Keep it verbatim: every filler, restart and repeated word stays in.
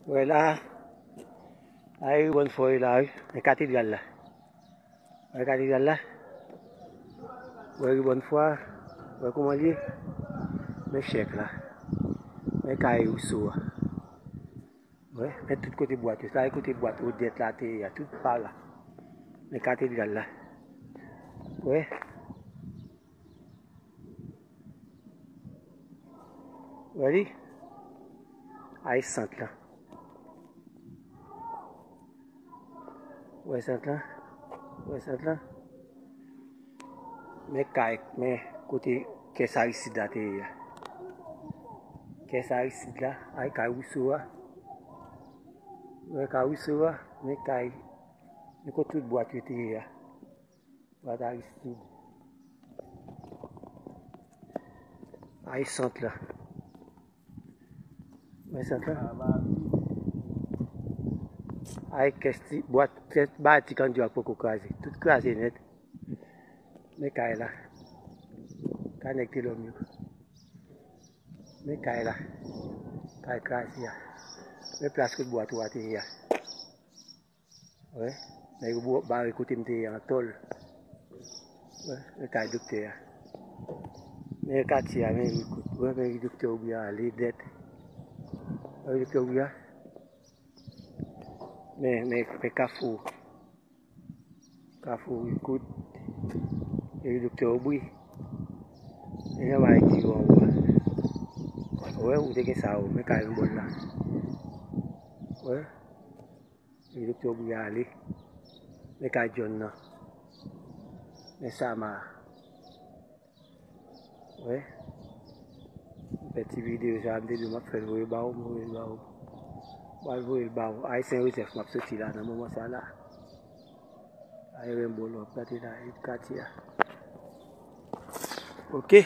Wè la, la e Ribòn Fò ye la wi, men katedral la. Wè katedral la. Wè Ribòn Fò a, wè kòman l ye. Men chèk la. Men kay Rouso a. Wè, men tout kote bwat yo. Sa e kote bwat Odèt la te ye a, tout pa la. Men katedral la. Wè. Wè li? A e sant lan. Wè sant lan? Wè sant lan? Men kay, men kote kès Aristid la te ye a. Kès Aristid la, a e kay Rouso a. Wè kay Rouso a, men kay, men kote tout bwat yo te ye a. Bwat Aristid. A e sant lan. Wè sant lan. A e kès ti, bwat, kès bagay ti kandyò k poko kraze. Tout kraze nèt. Men kay la. Kay nèg Telòm yo. Men kay la. Kay kraze a. Men plas kote bwat ou a te ye a. Wè, nèg yo bare kote m te ye an tòl. Wè, men kay doktè a. Men katye a, men li kout. Wè, men li doktè Obri a ale nèt. Wè, doktè Obri a. Men, men, men kafou. Kafou li kout. Men li doktè Obri. Men jan bagay ki yo anwo a. Wè, ou te gen sa ou, men kay yon bòl la. Wè. Li doktè Obri a ale. Men kay Jòn nan. Men Sama a. Wè. M fè ti videyo sa, m te di w m ap fè l voye ba ou, m voye l ba ou. M al voye l ba ou. Ayisyen Jozèf, m ap soti la nan moman sa la. Ayisyen Bolo, ap gade la, e katye a. Oke.